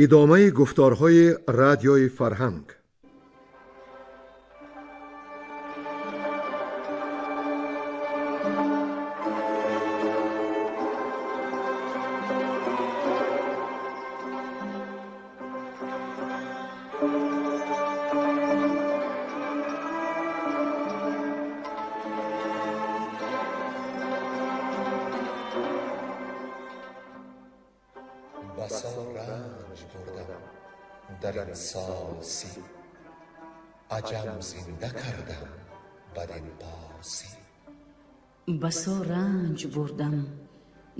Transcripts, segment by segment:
Идомаи гуфторҳои Радиои Фарҳанг. Басо ранҷ бурдам дар ин сол 30, аҷам зинда кардам бадин порсӣ. Басо ранҷ бурдам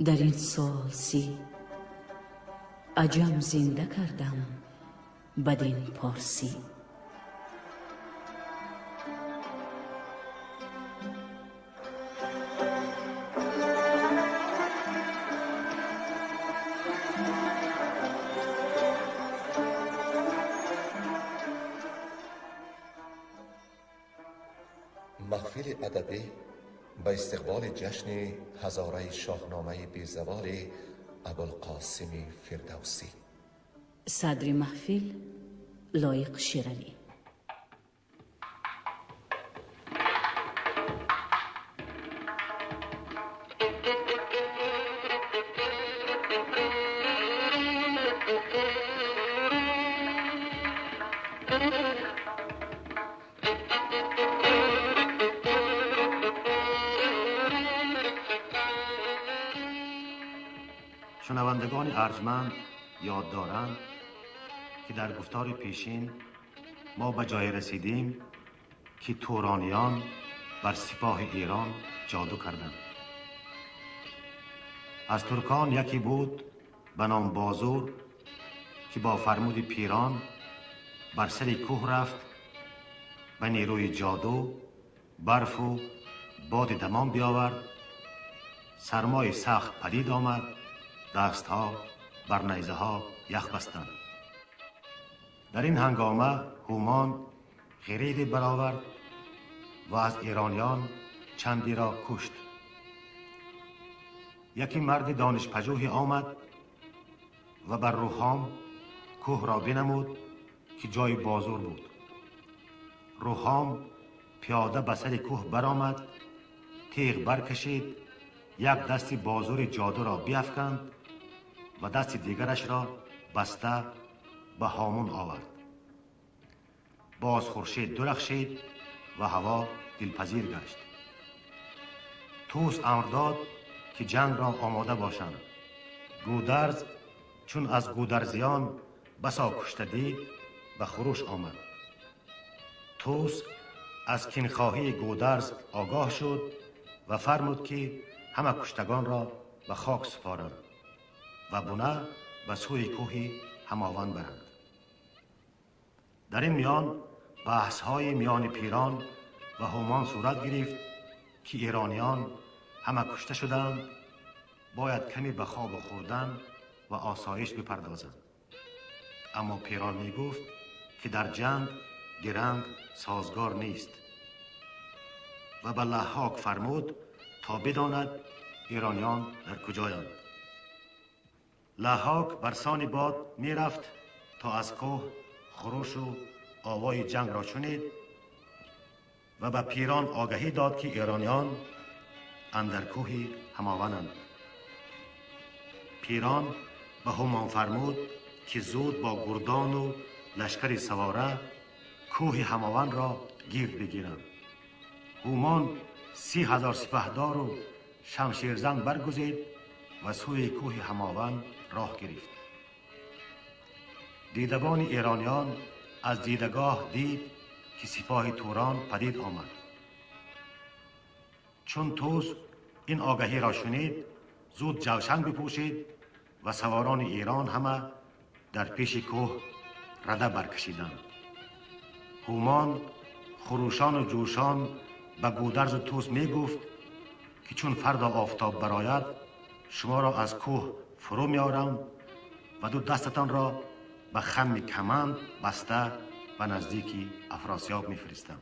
дар ин сол 30, аҷам зинда кардам бадин порсӣ. Маҳфили адабӣ ба истиқболи ҷашни ҳазораи шоҳномаи безаволи Абулқосими Фирдавсӣ. Садри маҳфил Лоиқ Шералӣ. Шунавандагони арҷманд ёд доранд, ки дар гуфтори пешин мо ба ҷое расидем, ки турониён бар сипоҳи Эрон ҷоду карданд. Аз туркон яке буд ба ном Бозур, ки бо фармуди пирон бар сари кӯҳ рафт, ба нерӯи ҷоду барфу боди дамон биёвард, сармои сахт падид омад, дастҳо бар найзаҳо ях бастанд. Дар ин ҳангома ҳумон ғириде баровард ва аз эрониён чандеро кушт. Яке марди донишпажӯҳе омад ва бар Рӯҳом кӯҳро бинамуд, ки ҷои Бозур буд. Рӯҳом пиёда ба сари кӯҳ баромад, теғ баркашид, як дасти Бозури ҷодуро биафканд ва дасти дигарашро баста ба ҳомун овард. Боз хуршед дурахшид ва ҳаво дилпазир гашт. Тӯс амр дод, ки ҷангро омода бошанд. Гӯдарз чун аз гӯдарзиён басо кушта дид, ба хуруш омад. Тӯс аз кинхоҳии Гӯдарз огоҳ шуд ва фармуд, ки ҳама куштагонро ба хок супоранд ва буна ба сӯи кӯҳи Ҳамованд баранд. Дар ин миён баҳсҳои миёни пирон ва ҳумон сурат гирифт, ки эрониён ҳама кушта шуданд, бояд каме ба хобу хӯрдан ва осоиш бипардозанд. Аммо пирон мегуфт, ки дар ҷанг диранг созгор нест ва ба Лаҳҳок фармуд то бидонад эрониён дар куҷоянд. Лаҳҳок бар сони бод мерафт, то аз кӯҳ хурушу овои ҷангро шунид ва ба пирон огаҳӣ дод, ки эрониён андар кӯҳи Ҳамованданд. Пирон ба ҳумон фармуд, ки зуд бо гурдону лашкари савора кӯҳи Ҳамовандро гирд бигиранд. Ҳумон 30,000 сипаҳдору шамшерзан баргузид ва сӯи кӯҳи Ҳамованд роҳ гирифт. Дидабони эрониён аз дидагоҳ дид, ки сипоҳи Турон падид омад. Чун Тӯс ин огаҳиро шунид, зуд ҷавшан бипӯшид ва саворони Эрон ҳама дар пеши кӯҳ рада баркашиданд. Ҳумон хурӯшону ҷӯшон ба Гӯдарзу Тӯс мегуфт, ки чун фардо офтоб барояд, шуморо аз кӯҳ фурӯ меорам ва ду дастатонро ба хами каманд баста ба наздики Афросиёб мефиристам.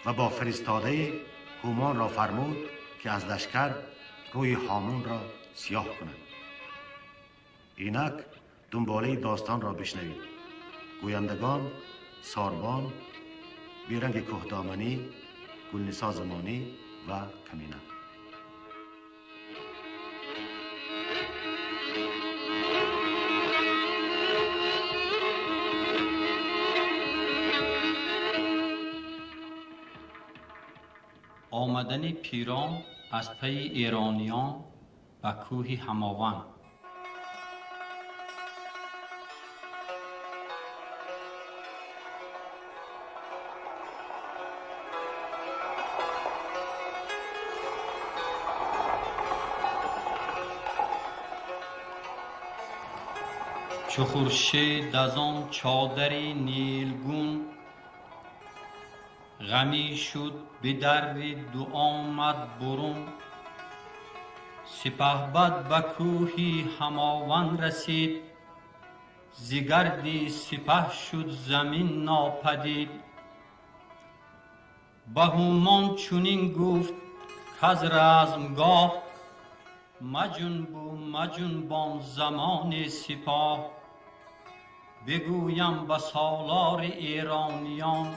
Ва бо фиристодаи ҳумонро фармуд, ки аз лашкар рӯи ҳомунро сиёҳ кунад. Инак Дунболаи достонро бишнавед. Гӯяндагон: Сорбон, Беранги Кӯҳдоманӣ, Гулнисо Замонӣ ва Камина. Омадани Пирон аз пайи эрониён ба кӯҳи Ҳамованд. Чу хуршед аз он чодари нилгун ғамӣ шуд, бидарриду омад бурун. Сипаҳбад ба кӯҳи Ҳамованд расид, зи гарди сипаҳ шуд замин нопадид. Ба ҳумон чунин гуфт, каз размгоҳ маҷунбу маҷунбон замони сипоҳ. Бигӯям ба солори эрониён,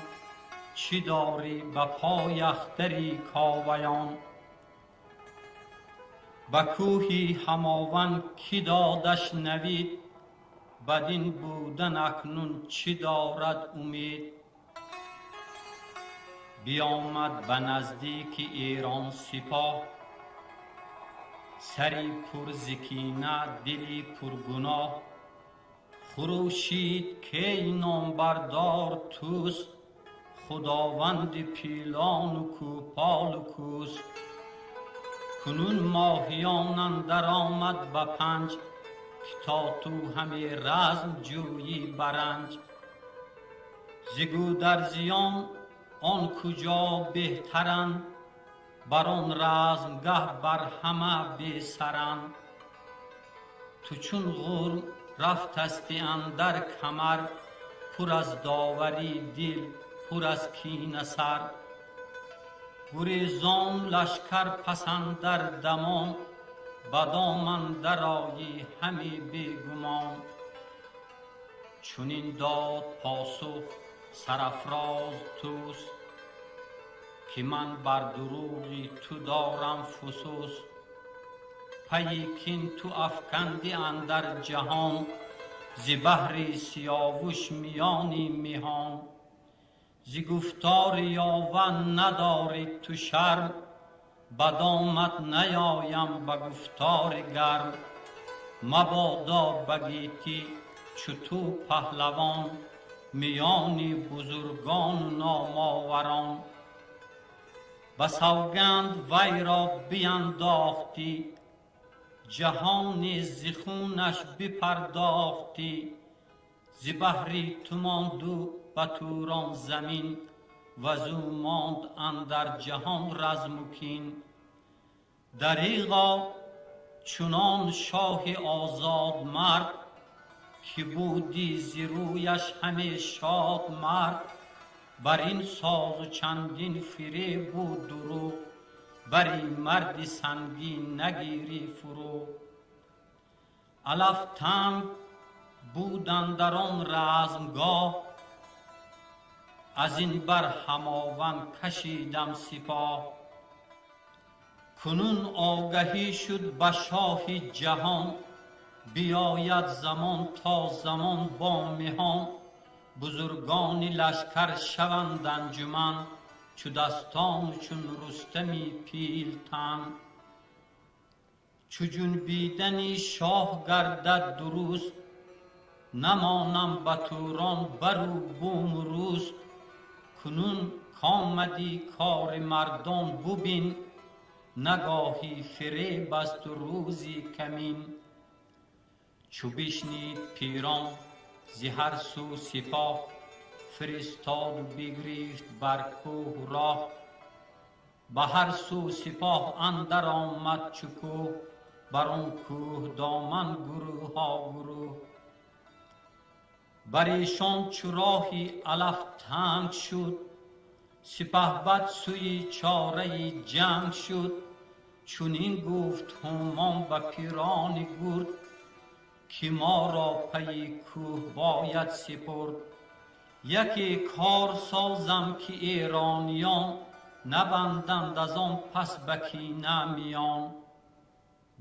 чӣ дорӣ ба пой ахтари Коваён? Ба кӯҳи Ҳамованд кӣ додаш навид, бадин будан акнун чӣ дорад умед? Биёмад ба наздики Эрон сипоҳ, сари пур зи кина, дили пургуноҳ. Хурӯшид кей номбардор Тӯс, худованди пилону кӯполу кӯс. Кунун моҳиён андар омад ба панҷ, ки то ту ҳаме разм ҷӯйӣ баранҷ. Зи гӯдарзиён он куҷо беҳтаранд, бар он размгаҳ бар ҳама бесаранд. Ту чун ғурм рафтасти андар камар, пур аз доварӣ дил, пур аз кина сар. Гурезон лашкар пас андар дамон, ба дом андар оӣ ҳаме бегумон. Чунин дод посух сарафроз Тӯс, ки ман бар дурӯғи ту дорам фусус. Пайи кин ту афкандӣ андар ҷаҳон, зи баҳри Сиёвуш миёни меҳон. Зи гуфтори ёва надорӣ ту шарм, ба домат наёям ба гуфтори гарм. Мабодо ба гетӣ чу ту паҳлавон, миёни бузургону номоварон. Ба савганд вайро биандохтӣ, ҷаҳони зи хунаш бипардохтӣ. Зи баҳри ту монду ба Турон замин, вазӯ монд андар ҷаҳон разму кин. Дариғо чунон шоҳи озодмард, ки будӣ зи рӯяш ҳаме шод мард. Бар ин созу чандин фиребу дурӯғ, бари марди сангин нагирӣ фурӯ. Алаф танг буд андар он размгоҳ, аз ин бар Ҳамованд кашидам сипоҳ. Кунун огаҳӣ шуд ба шоҳи ҷаҳон, биёяд замон то замон бо меҳон. Бузургони лашкар шаванд анҷуман, чу дастону чун Рустами пилтан. Чу ҷунбидани шоҳ гардад дуруст, намонам ба Турон бару буму руст. Кунун комадӣ кори мардон бубин, нагоҳӣ фиреб асту рӯзи камин. Чу бишнид Пирон зи ҳар сӯ сипоҳ, фиристоду бигрифт бар кӯҳ роҳ. Ба ҳар сӯ сипоҳ андар омад чу кӯҳ, бар он кӯҳ доман гурӯҳҳо гурӯҳ. Бар эшон чу роҳи алаф танг шуд, сипаҳбад сӯи чораи ҷанг шуд. Чунин гуфт ҳумон ба Пирони гурд, Ки моро пайи кӯҳ бояд сипурд. Яке кор созам, ки эрониён набанданд аз он пас ба кина миён.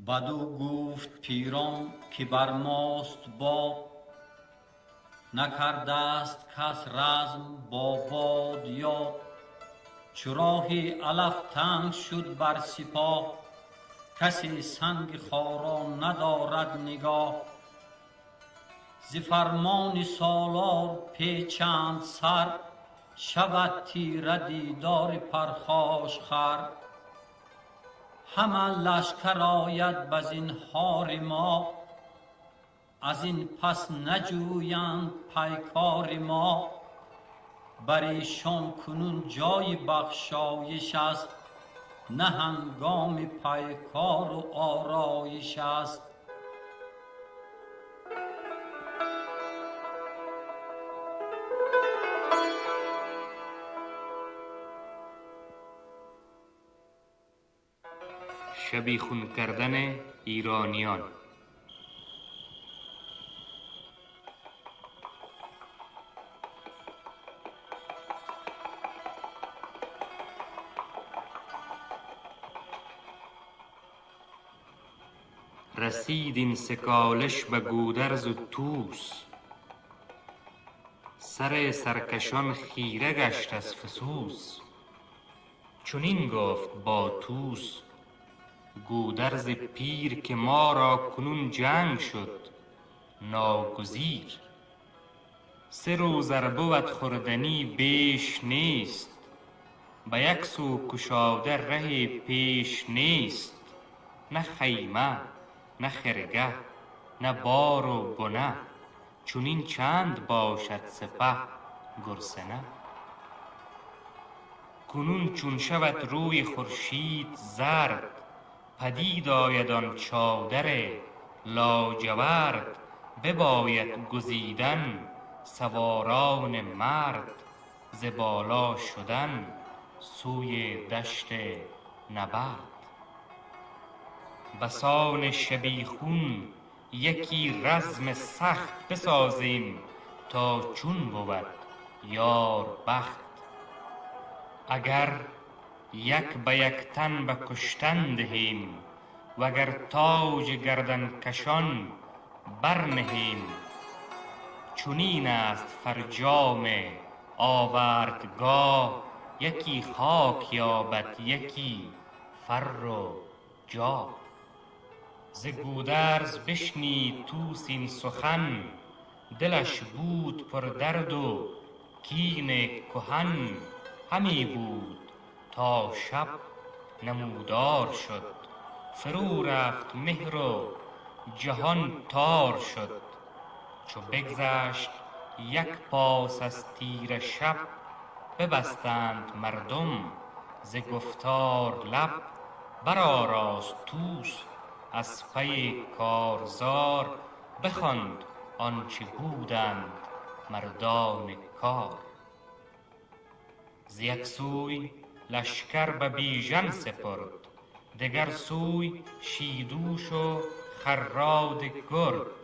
Бадӯ гуфт пирон, ки бар мост бод, накардааст кас разм бо бод ёд. Чу роҳи алаф танг шуд бар сипоҳ, касе санги хоро надорад нигоҳ. Зи фармони солор печанд сар, шавад тира дидори пархошхар. Ҳама лашкар ояд ба зинҳори мо, аз ин пас наҷӯянд пайкори мо. Бар эшон кунун ҷои бахшоиш аст, на ҳангоми пайкору ороиш аст. شبیخون کردن ایرانیان. رسید این سکالش به گودرز و طوس، سر سرکشان خیره گشت از فسوس. چنین گفت با طوس گودرز پیر، که ما را کنون جنگ شد ناگزیر. سه روز ار بود خوردنی بیش نیست، به یک سو کشاده ره پیش نیست. نه خیمه نه خرگه نه بار و بنه، چنین چند باشد سپه گرسنه. کنون چون شود روی خورشید زرد، پدید آید آن چادر لاجورد. بباید گزیدن سواران مرد، ز بالا شدن سوی دشت نبرد. بسان شبیخون یکی رزم سخت بسازیم تا چون بود یار بخت. اگر یک به یک تن به کشتن دهیم، وگر تاج گردن کشان برنهیم. چنین است فرجام آوردگاه، یکی خاک یابد یکی فر و جاه. ز گودرز بشنید طوس این سخن، دلش بود پر درد و کین کهن. همی بود تا شب نمودار شد، فرو رفت مهر و جهان تار شد. چو بگذشت یک پاس از تیره شب، ببستند مردم ز گفتار لب. برآراست طوس از پی کارزار، بخواند آنچه بودند مردان کار. ز یک سوی لشکر به بیژن سپرد، دگر سوی شیدوش و خراد گرد.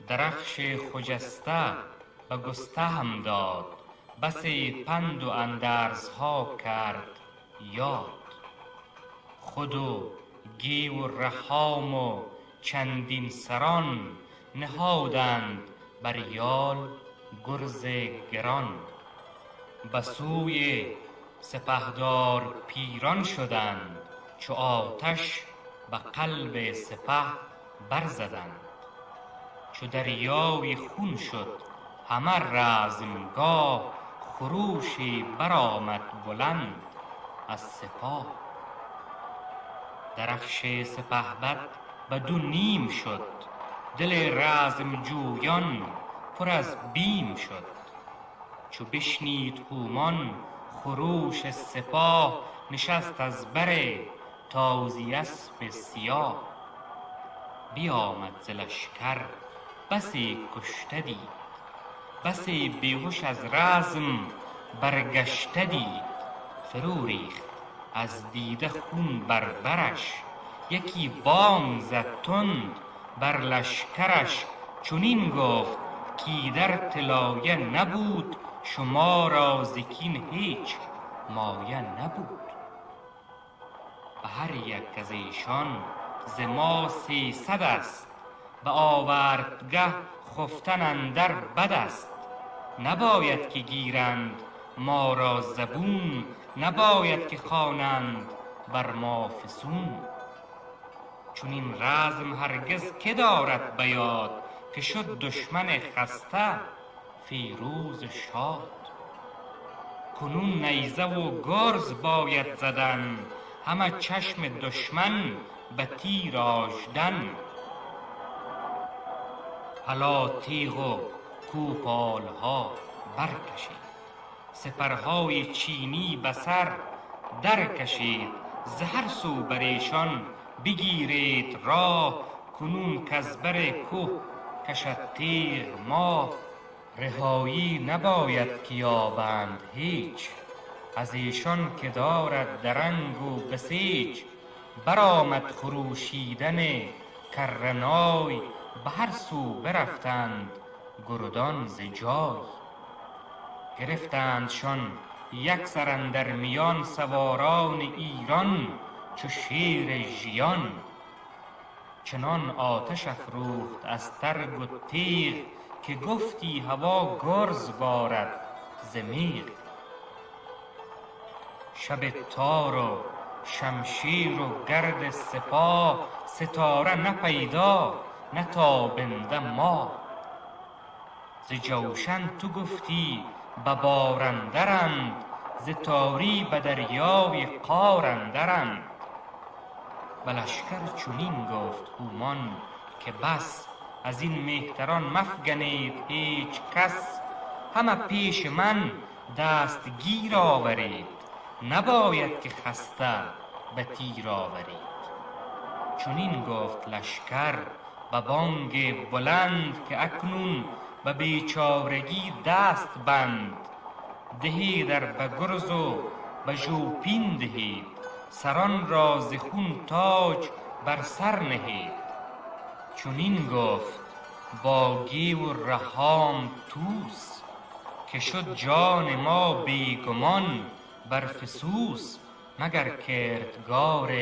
درفش خجسته به گستهم داد، بسی پند و اندرزها کرد یاد. خود و گیو و رهام و چندین سران، نهادند بر یال گرز گران. به سوی سپهدار پیران شدند، چو آتش به قلب سپه برزدند. چو دریای خون شد همه رزمگاه، خروشی برآمد بلند از سپاه. درفش سپهبد به دو نیم شد، دل رزم جویان پر از بیم شد. چو بشنید هومان خروش سپاه، نشست از بر تازی اسپ سیاه. بیامد ز لشکر بسی کشته دید، بسی بیهش از رزم برگشته دید. فرو ریخت از دیده خون بر برش، یکی بانگ زد تند Бар лашкараш чунин гуфт кایدر طلایه نبود، شما را ز کین هیچ مایه نبود. به هر یک از ایشان ز ما 300 است، به آوردگه خفتن اندر بد است. نباید که گیرند ما را زبون، نباید که خوانند بر ما فسون. چنین رزم هرگز که دارد به یاد، که شد دشمن خسته فیروز شاد. کنون نیزه و گرز باید زدن، همه چشم دشمن به تیر آژدن. هلا تیغ و کوپالها برکشید، سپرهای چینی به سر درکشید. ز هر سو بر ایشان بگیرید راه، کنون کز بر که کشد تیغ ماه. رهایی نباید که یابند هیچ، از ایشان که دارد درنگ و بسیچ. برآمد خروشیدن کرنای، به هر سو برفتند گردان ز جای. گرفتندشان یک سر اندر میان، سواران ایران چو شیر ژیان. چنان آتش افروخت از ترگ و تیغ، که گفتی هوا گرز بارد ز میغ. شب تار و شمشیر و گرد سپاه، ستاره نه پیدا نه تابنده ماه. ز جوشن تو گفتی به بار اندرند، ز تاری به دریای قار اندرند. به لشکر چنین گفت هومان که بس، از این مهتران مفگنید هیچ کس. همه پیش من دستگیر آورید، نباید که خسته به تیر آورید. چنین گفت لشکر به بانگ بلند، که اکنون به بیچارگی دست بند. دهید ار به گرز و به ژوپین دهید، سران را ز خون تاج بر سر نهید. چنین گفت با گیو و رهام طوس، که شد جان ما بیگمان بر فسوس. مگر کردگار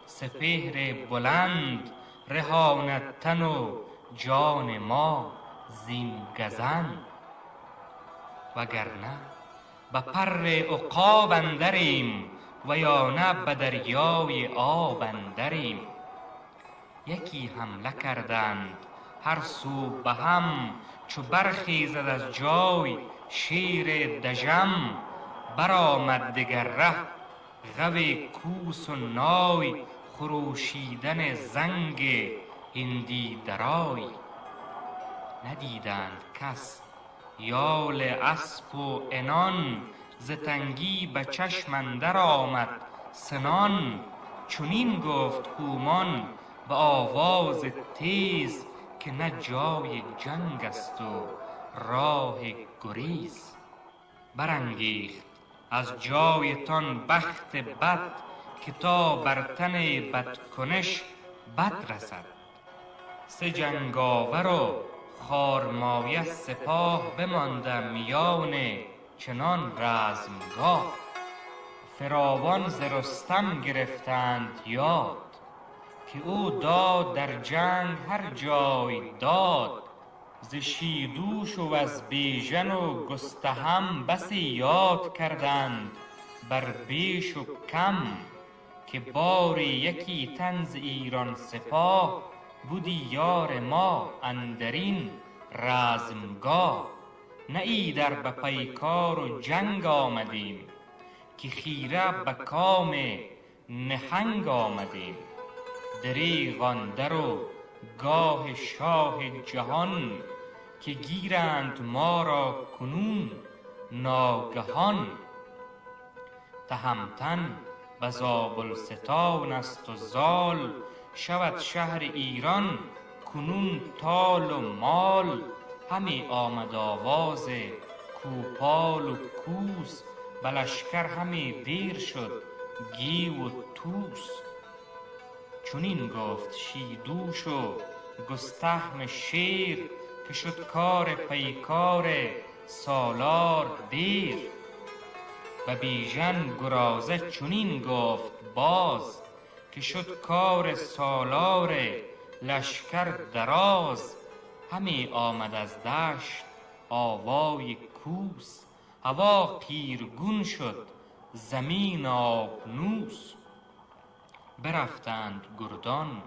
سپهر بلند، رهاند تن و جان ما زین گزند. وگرنه به پر عقاب اندریم، و یا نه به دریای آب اندریم. یکی حمله کردند هر سو به هم، چو برخیزد از جای شیر دژم. برآمد دگر ره غو کوس و نای، خروشیدن زنگ هندی درای. ندیدند کس یال اسپ و عنان، ز تنگی به چشم اندر آمد سنان. چنین گفت هومان به آواز تیز، که نه جای جنگ است و راه گریز. برانگیخت از جایتان بخت بد، که تا بر تن بدکنش بد رسد. سه جنگاور و خارمایه سپاه، بمانده میان چنان رزمگاه. فراوان ز رستم گرفتند یاد، که او داد در جنگ هر جای داد. ز شیدوش و از بیژن و گستهم، بسی یاد کردند بر بیش و کم. که باری یکی تن ز ایران سپاه، بدی یار ما اندرین رزمگاه. نه ایدر به پیکار و جنگ آمدیم، که خیره به کام نهنگ آمدیم. دریغ آن در و گاه شاه جهان، که گیرند ما را کنون ناگهان. تهمتن به زابلستان است و زال، شود شهر ایران کنون تال و مال. همی آمد آواز کوپال و کوس، به لشکر همی دیر شد گیو و طوس. چنین گفت شیدوش و گستهم شیر، که شد کار پیکار سالار دیر. به بیژن گرازه چنین گفت باز، که شد کار سالار لشکر دراز. همی آمد از دشت آوای کوس، هوا قیرگون شد زمین آبنوس. برفتند گردان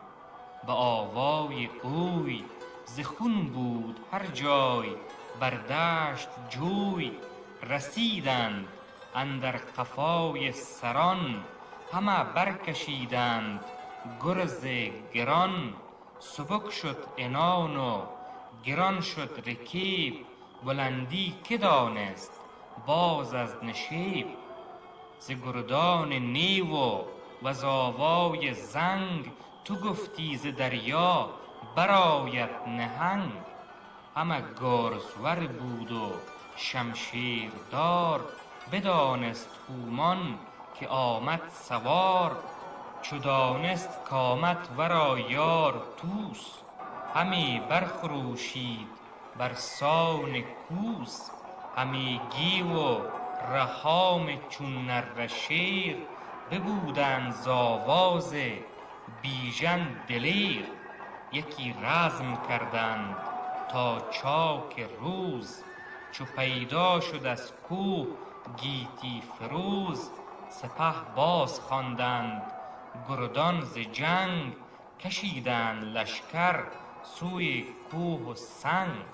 به آوای اوی، ز خون بود هر جای بر دشت جوی. رسیدند اندر قفای سران، همه برکشیدند گرز گران. سبک شد عنان و گران شد رکیب، بلندی که دانست باز از نشیب. ز گردان نیو و ز آوای زنگ، تو گفتی ز دریا برآید نهنگ. همه گرزور بود و شمشیردار، بدانست هومان که آمد سوار. چو دانست کآمد ورا یار طوس، همی برخروشید بر سان کوس. همی گیو و رهام چون نره شیر، ببودند ز آواز بیژن دلیر. یکی رزم کردند تا چاک روز، چو پیدا شد از کوه گیتی فروز. سپه باز خواندند گردان ز جنگ، کشیدند لشکر سوی کوه و سنگ.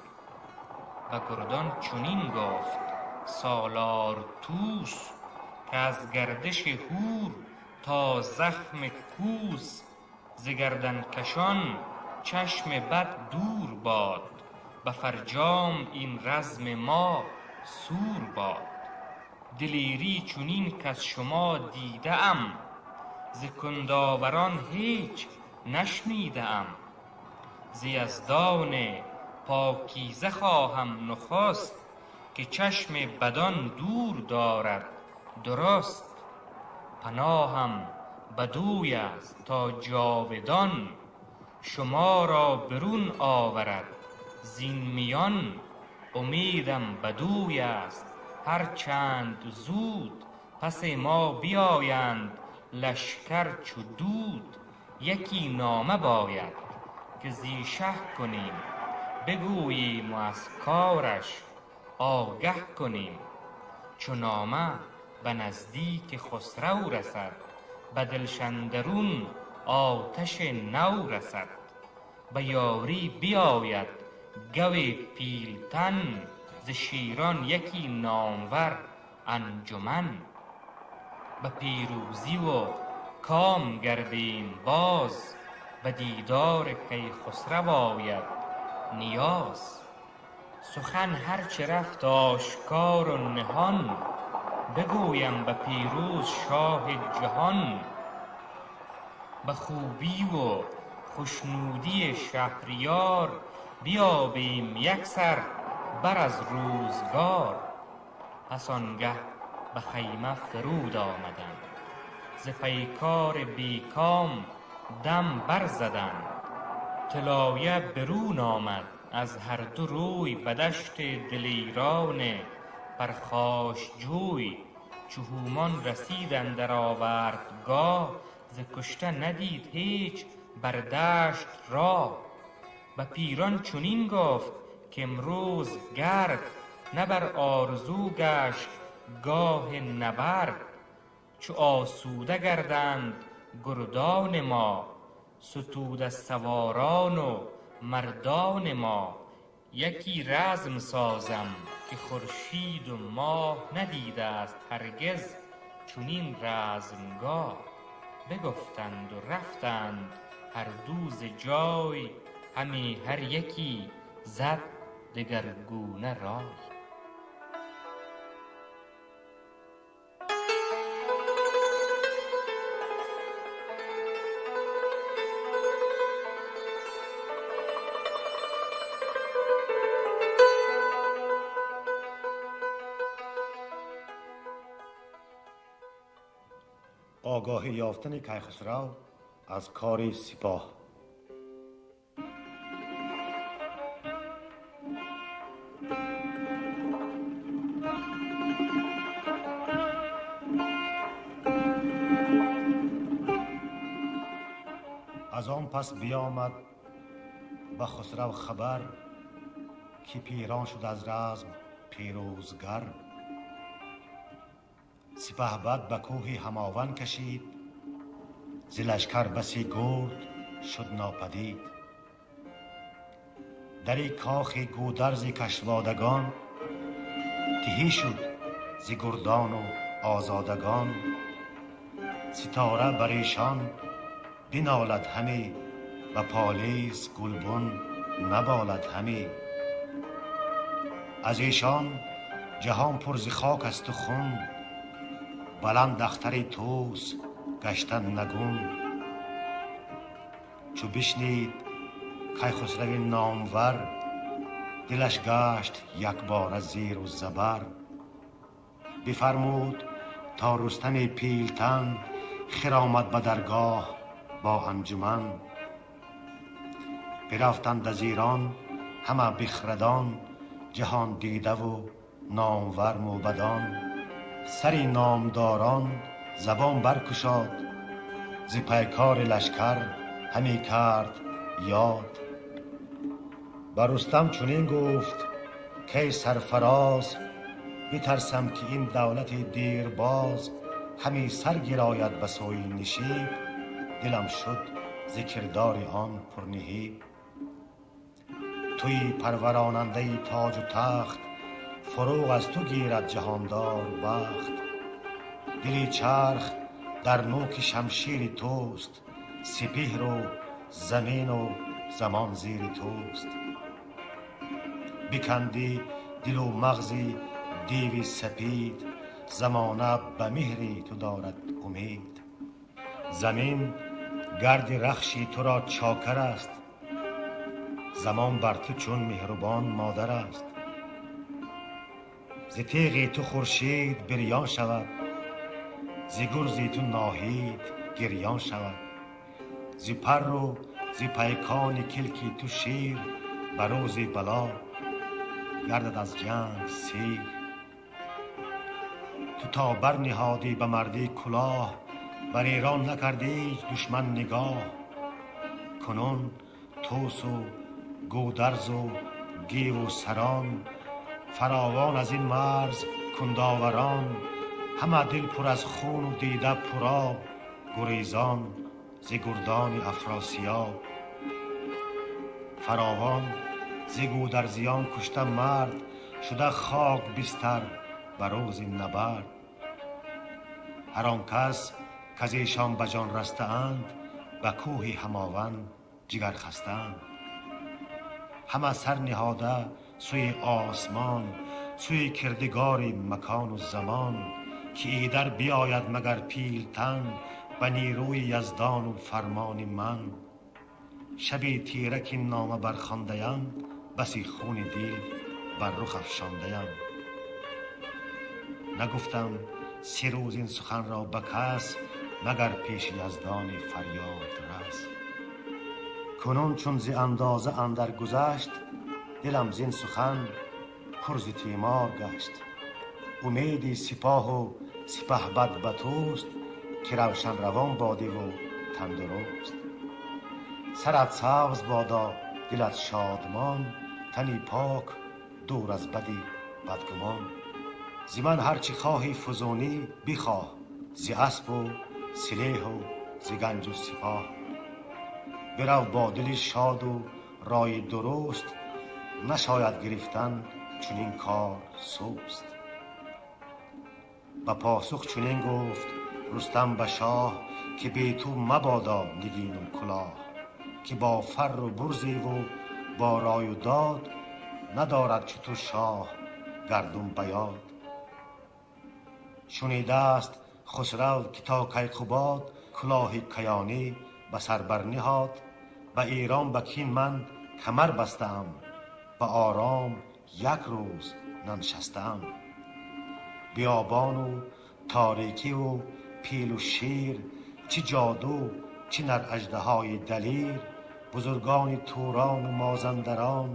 به گردان چنین گفت سالار طوس، که از گردش هور تا زخم کوس. ز گردن کشان چشم بد دور باد، به فرجام این رزم ما سور باد. دلیری چنین کز شما دیده ام، ز کندآوران هیچ نشنیده ام. ز یزدان پاکیزه خواهم نخست، که چشم بدان دور دارد درست. پناهم بدوی است تا جاودان، شما را برون آورد زین میان. امیدم بدوی است هر چند زود، پس ما بیایند لشکر چو دود. یکی نامه باید که زی شه کنیم، بگوییم و از کارش آگه کنیم. چو نامه به نزدیک خسرو رسد، به دلش اندرون آتش نو رسد. به یاری بیاید گو پیلتن، ز شیران یکی نامور انجمن. به پیروزی و کام گردیم باز، به دیدار کیخسرو آید نیاز. سخن هر چه رفت آشکار و نهان، بگویم به پیروز شاه جهان. به خوبی و خشنودی شهریار، بیابیم یک سر بر از روزگار. پس آنگه به خیمه فرود آمدند، ز پیکار بیکام دم برزدند. طلایه برون آمد از هر دو روی، به دشت دلیران پرخاشجوی. چو هومان رسید اندر آوردگاه، ز کشته ندید هیچ بر دشت راه. به پیران چنین گفت کامروز گرد، نه بر آرزو گشت گاه نبرد. چو آسوده گردند گردان ما، ستوده سواران و مردان ما. یکی رزم سازم که خورشید و ماه، ندیده است هرگز چنین رزمگاه. بگفتند و رفتند هر دو ز جای، همی هر یکی زد دگرگونه رای. آگاهی یافتن کیخسرو از کار سپاه. Пас биёмад ба Хусрав хабар, ки пирон шуд аз разм пирӯзгар. Сипаҳбад ба кӯҳи Ҳамован кашид, зи лашкар басе гурд шуд нопадид. Дари кохи Гӯдарзи кашводагон тиҳӣ шуд зи гурдону озодагон. Ситора бар эшон бинолад ҳаме, ба полез гулбун наболад ҳаме. Аз эшон ҷаҳон пур зи хок асту хун, баланд ахтари Тӯс гашта нагун. Чу бишнид Кайхусрави номвар, дилаш гашт якбора зеру забар. Бифармуд то Рустами пилтан хиромад ба даргоҳ бо анҷуман. Бирафтанд аз Эрон ҳама бихрадон, ҷаҳон дидаву номвар мӯбадон. Сари номдорон забон баркушод, зи пайкори лашкар ҳаме кард ёд. Ба Рустам чунин гуфт: кай сарфароз, битарсам ки ин давлати дирбоз ҳаме сар гирояд ба сӯи нишеб, дилам шуд зи кирдори он пурниҳиб. Туи парваронандаи тоҷу тахт, фурӯғ аз ту гирад ҷаҳондор бахт. Дили чарх дар нӯки шамшири туст, сипеҳру замину замон зери туст. Бикандӣ дилу мағзи деви сапед, замона ба меҳри ту дорад умед. Замин гарди рахши туро чокар аст, замон бар ту чун меҳрубон модар аст. Зи теғи ту хуршед бирён шавад, зи гурзи ту Ноҳид гирён шавад. Зи парру зи пайкони килки ту шер ба рӯзи бало гардад аз ҷанг сер. Ту то барниҳодӣ ба мардӣ кулоҳ, бар Эрон накард ҳеҷ душман нигоҳ. Кунун Тӯсу Гӯдарзу Геву сарон, фаровон аз ин марз кундоварон, ҳама дил пур аз хуну дида пуроб, гурезон зи гурдони Афросиёб. Фаровон зи гӯдарзиён кушта мард, шуда хок бистар ба рӯзи набард. Ҳар он кас каз эшон ба ҷон растаанд, ба кӯҳи Ҳамован ҷигар хастаанд. Ҳама сар ниҳода сӯи осмон, сӯи кирдигори макону замон, ки идар биёяд магар пилтан ба нерӯи яздону фармони ман. Шаби тира ки нома бархондаям, баси хуни дил бар рух афшондаям. Нагуфтам 3 рӯз ин суханро ба кас, магар пеши яздони фарёд рас. Кунун чун зи андоза андар гузашт, дилам зин сухан пур зи тимор гашт. Умеди сипоҳу сипаҳбад ба туст, ки равшан равон бодиву тандуруст. Сарат сабз бодо, дилат шодмон, тани пок дур аз бади бадгумон. Зи ман ҳарчи хоҳӣ фузунӣ бихоҳ, зи аспу силеҳу зи ганҷу сипоҳ. Бирав бо дили шоду ройи дуруст, нашояд гирифтан чунин кор суст. Ба посух чунин гуфт Рустам ба шоҳ, ки бе ту мабодо нигину кулоҳ, ки бо фарру бурзеву бо рою дод, надорад чу ту шоҳ гардун ба ёд. Шунидааст Хусрав ки то Кайқубод кулоҳи каёнӣ ба сар барниҳод. Ба Эрон ба кин ман камар бастаам, ба ором як рӯз наншастаам. Биёбону торикиву пилу шер, чӣ ҷоду чӣ нар аждаҳои далер, бузургони Турону Мозандарон,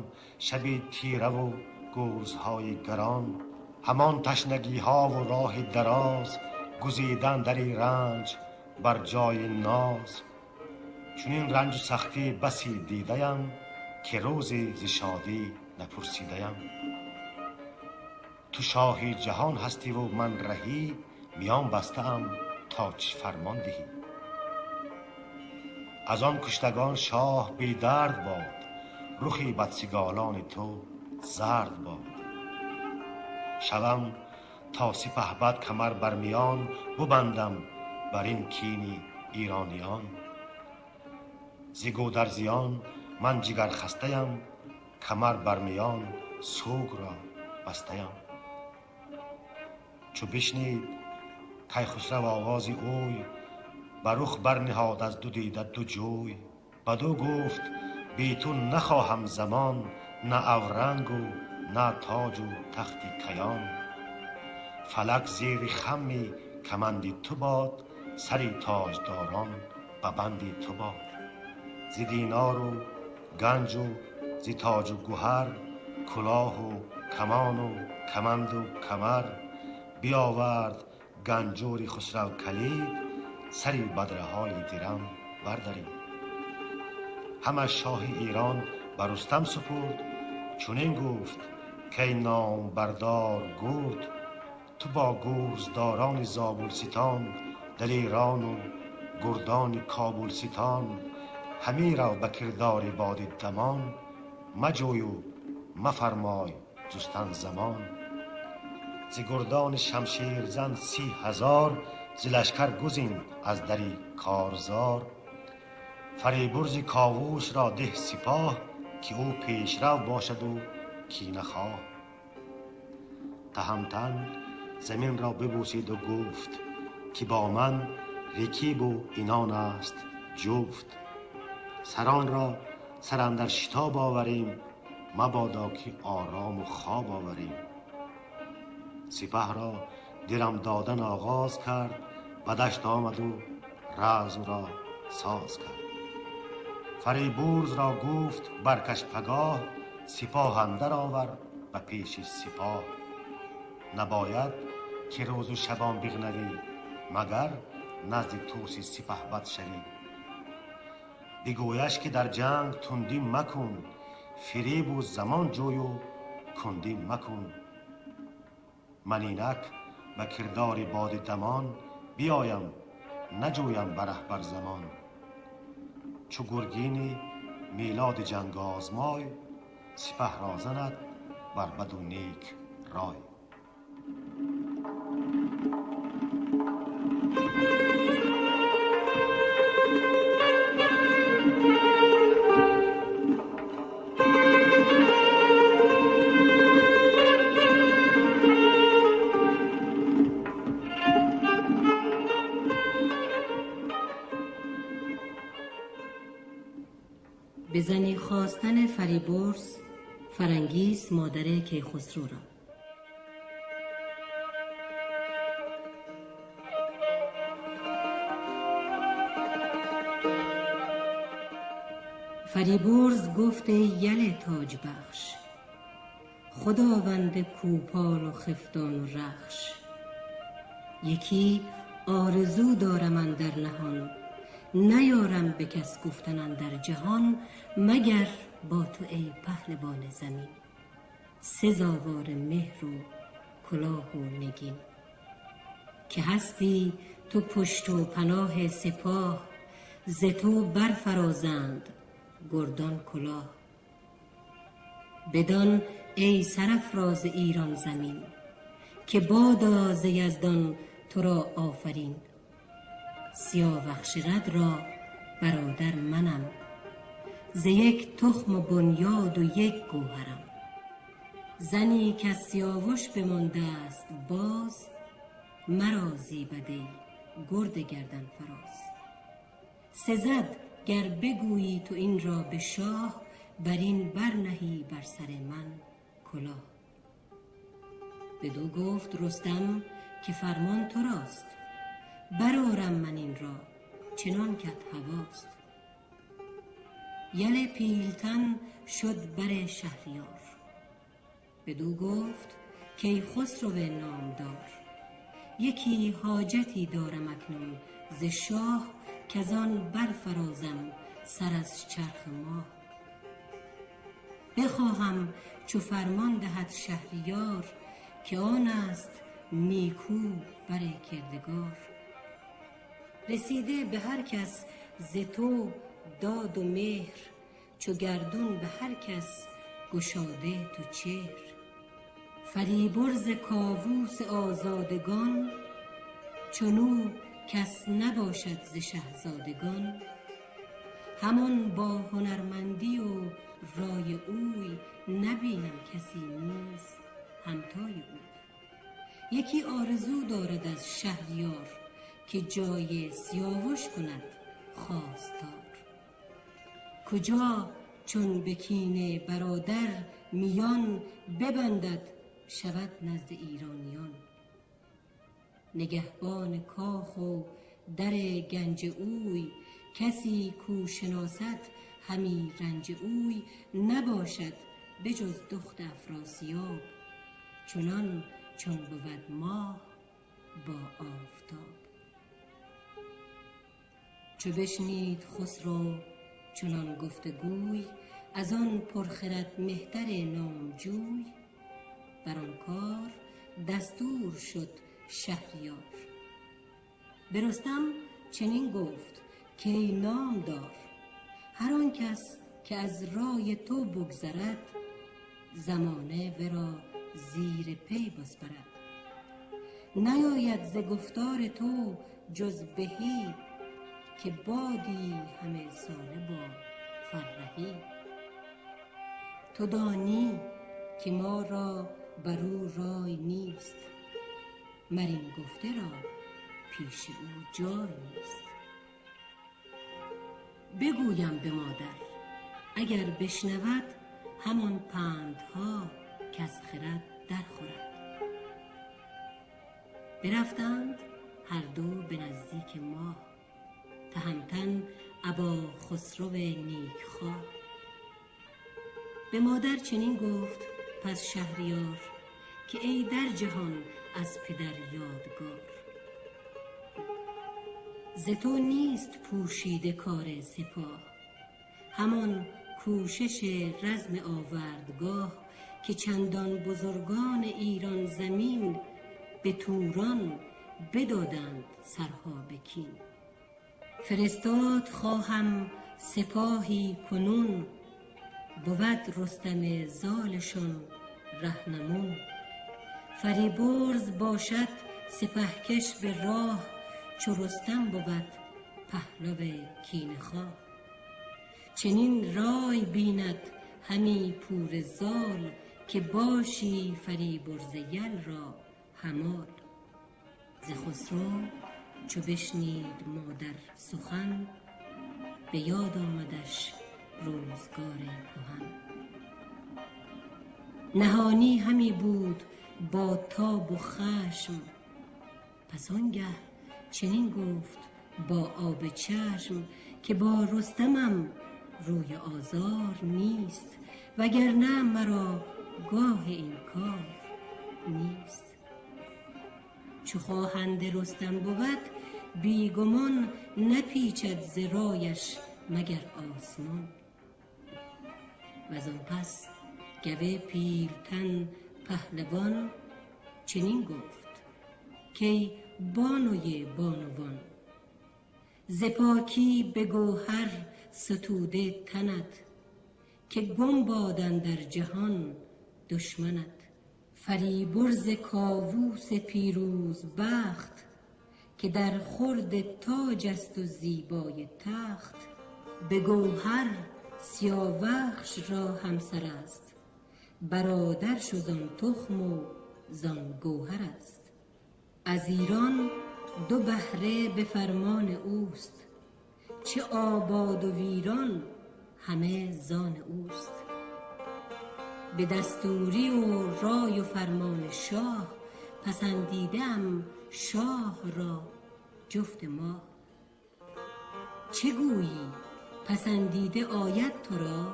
шаби тираву гурзҳои гарон. Ҳамон ташнагиҳову роҳи дароз, гузидан дари ранҷ бар ҷои ноз. Чунин ранҷу сахтӣ басӣ дидаям, ки рӯзе зи шодӣ напурсидаям. Ту шоҳи ҷаҳон ҳастиву ман раҳӣ, миён бастаам то чӣ фармон диҳӣ. Аз он куштагон шоҳ бедард бод, рухи бадсиголони ту зард бод. Шавам то сипаҳбад камар бар миён, бубандам бар ин кини эрониён. Зи гӯдарзиён ман ҷигархастаям, камар бар миён сӯгро бастаям. Чу бишнид Кайхусрав овози ӯй, ба рух барниҳод аз ду дида ду ҷӯй. Бадӯ гуфт: бе ту нахоҳам замон, на аврангу на тоҷу тахти каён. Фалак зери хамми каманди ту бод, сари тоҷдорон ба банди ту бод. Зи динору ганҷу зи тоҷу гуҳар, кулоҳу камону каманду камар. Биёвард ганҷури Хусрав калид, сари бадраҳои дирам бардарид. Ҳама шоҳи Эрон ба Рустам супурд, чунин гуфт: кай номбардор гурд, ту бо гурздорони Зобулситон, далерону гурдони Кобулситон, ҳамӣ рав ба кирдори боди дамон, маҷӯю мафармой ҷустан замон. Зи гурдони шамшерзан 30,000, зи лашкар гузин аз дари корзор. Фарибурзи Ковус ро деҳ сипоҳ, ки ӯ пешрав бошаду кинахоҳ. Таҳамтан заминро бибӯсиду гуфт, ки бо ман рекибу инон аст ҷуфт. Саронро сар андар шитоб оварем, мабодо ки орому хоб оварем. Сипаҳро дирам додан оғоз кард, ба дашт омаду размро соз кард. Фарибурзро гуфт: баркаш пагоҳ, сипоҳ андар овар ба пеши сипоҳ. Набояд ки рӯзу шабон биғнавӣ, магар назди тӯси сипаҳбад шавӣ. Бигӯяш ки дар ҷанг тундӣ макун, фиребу замон ҷӯю кундӣ макун. Ман инак ба кирдори боди дамон биёям, наҷӯям ба раҳбар замон. Чу гургини мелоди ҷангозмой, сипаҳ ро занад бар баду нек рой. به زنی خواستن فریبرز فرنگیس مادر کیخسرو را. فریبرز گفت: یل تاج بخش، خداوند کوپال و خفتان و رخش. یکی آرزو دارم اندر نهان، نیارم به کس گفتن اندر جهان، مگر با تو ای پهلوان زمین، سزاوار مهر و کلاه و نگین. که هستی تو پشت و پناه سپاه، ز تو برفرازند گردان کلاه. بدان ای سرافراز ایران زمین، که بادا ز یزدان تو را آفرین. سیاوخش رد را برادر منم، ز یک تخم و بنیاد و یک گوهرم. زنی که از سیاوش بمانده است باز، مرا زیبد ای گرد گردن فراز. سزد گر بگویی تو این را به شاه، بر این برنهی بر سر من کلاه. بدو گفت رستم که فرمان تو راست، برآرم من این را چنان کت هواست. یل پیلتن شد بر شهریار، بدو گفت کای خسرو نامدار. یکی حاجتی دارم اکنون ز شاه، کزان برفرازم سر از چرخ ماه. بخواهم چو فرمان دهد شهریار، که آن است نیکو بر کردگار. رسیده به هر کس ز تو داد و مهر، چو گردون به هر کس گشاده تو چهر. فریبرز کاووس آزادگان، چنو کس نباشد ز شهزادگان. همان با هنرمندی و رای اوی، نبینم کسی نیز همتای اوی. یکی آرزو دارد از شهریار، که جای سیاوش کند خواستار. کجا چون به کینه برادر میان، ببندد شود نزد ایرانیان. نگهبان کاخ و در گنج اوی، کسی کو شناسد همی رنج اوی. نباشد به جز دخت افراسیاب، چنان چون بود ماه با آفتاب. چو بشنید خسرو چنان گفتگوی، از آن پرخرد مهتر نامجوی. بر آن کار دستور شد شهریار. به رستم چنین گفت که ای نامدار، هر آن کس که از رای تو بگذرد، زمانه ورا زیر پی بسپرد. نیاید ز گفتار تو جز بهی، که بادی همه ساله با فرهی. تو دانی که ما را بر او رای نیست، مر این گفته را پیش او جای نیست. بگویم به مادر اگر بشنود، همان پندها کز خرد در خورد. برفتند هر دو به نزدیک ماه، تهمتن ابا خسرو نیکخواه. به مادر چنین گفت پس شهریار، که ای در جهان از پدر یادگار. ز تو نیست پوشیده کار سپاه، همان کوشش رزم آوردگاه. که چندان بزرگان ایران زمین، به توران بدادند سرها به کین. فرستاد خواهم سپاهی کنون، بود رستم زالشان رهنمون. فریبرز باشد سپهکش به راه، چو رستم بود پهلو کینه خواه. چنین رای بیند همی پور زال، که باشی فریبرز یل را همال. ز خسرو چو بشنید مادر سخن، به یاد آمدش روزگار کهن. نهانی همی بود با تاب و خشم، پس آنگه چنین گفت با آب چشم، که با رستمم روی آزار نیست، وگرنه مرا گاه این کار نیست. چو خواهنده رستم بود بیگمان، نپیچد ز رایش مگر آسمان. وزان پس گوه پیلتن پهلوان، چنین گفت کای بانوی بانوان. ز پاکی به گوهر ستوده تنت، که گم باد اندر جهان دشمنت. فریبرز کاووس پیروز بخت، که در خورد تاج است و زیبای تخت. به گوهر سیاوخش را همسر است، برادرش زان تخم و زان گوهر است. از ایران دو بهره به فرمان اوست، چه آباد و ویران همه زان اوست. به دستوری و رای و فرمان شاه، پسندیده ام شاه را جفت ماه. چه گویی پسندیده آید تو را،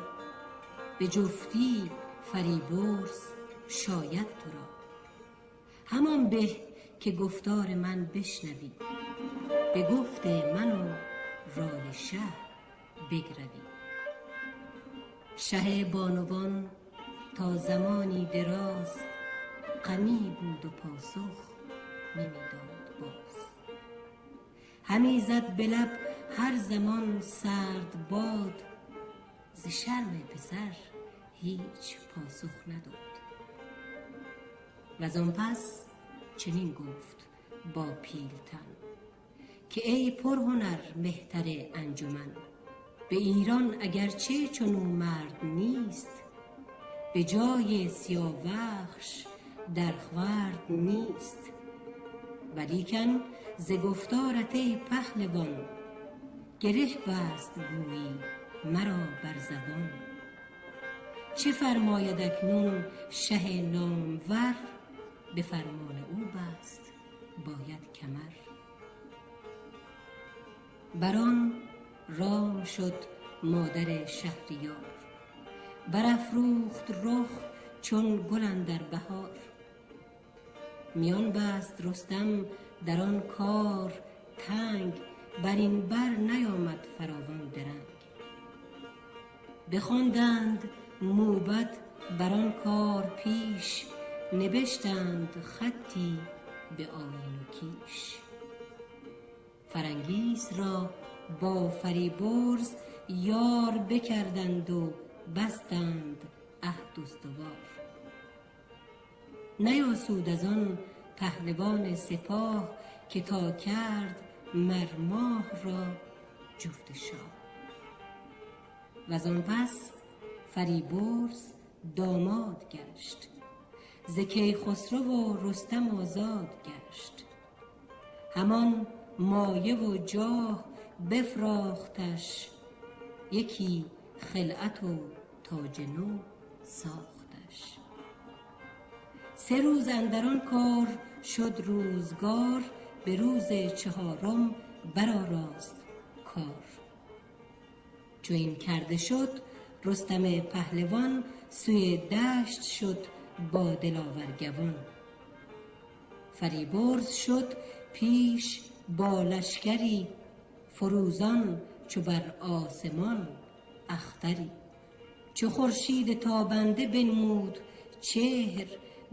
به جفتی فریبرز شاید تو را. همان به که گفتار من بشنوی، به گفت من و رای شه بگروی. شه بانوان تا زمانی دراز غمی بود و پاسخ نمیداد باز. همی زد به لب هر زمان سرد باد، ز شرم پسر هیچ پاسخ نداد. و آن پس چنین گفت با پیلتن که ای پرهنر مهتر انجمن، به ایران اگرچه چنو مرد نیست، به جای سیاوخش در خورد نیست. ولیکن ز گفتارت ای پهلوان، گره بست گویی مرا بر زبان. چه فرماید اکنون شه نامور، به فرمان او بست باید کمر. بران رام شد مادر شهریار، برافروخت رخ چون گل اندر بهار. میان بست رستم در آن کار تنگ، بر این بر نیامد فراوان درنگ. بخواندند موبد بر آن کار پیش، نبشتند خطی به آیین و کیش. فرنگیس را با فریبرز یار بکردند و بستند عهد استوار. نیاسود از آن پهلوان سپاه، که تا کرد مر ماه را جفت شاه. و آن پس فریبرز داماد گشت، ز کیخسرو و رستم آزاد گشت. همان مایه و جاه بفراختش، یکی خلعت و تاج نو ساختش. 3 روز اندر آن کار شد روزگار، به روز 4 برآراست کار. چو این کرده شد رستم پهلوان، سوی دشت شد با دلاور گوان. فریبرز شد پیش با لشکری، فروزان چو بر آسمان اختری. چو خورشید تابنده بنمود چهر،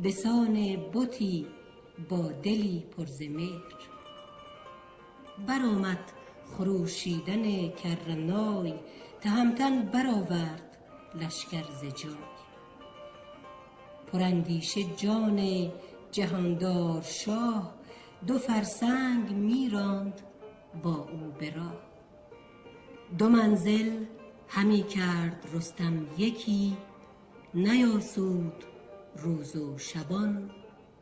بسان بتی با دلی پر ز مهر. برآمد خروشیدن کرنای، تهمتن برآورد لشکر ز جای. پراندیشه جان جهاندار شاه، 2 فرسنگ میراند با او به راه. 2 منزل همی کرد رستم یکی، نیاسود روز و شبان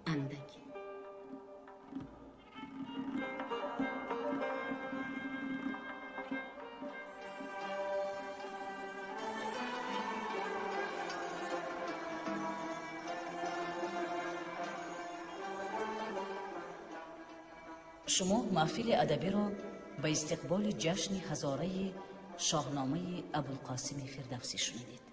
اندکی. Шумо маҳфили адабиро ба истиқболи ҷашни ҳазораи Шоҳномаи Абулқосими Фирдавсӣ шунидед.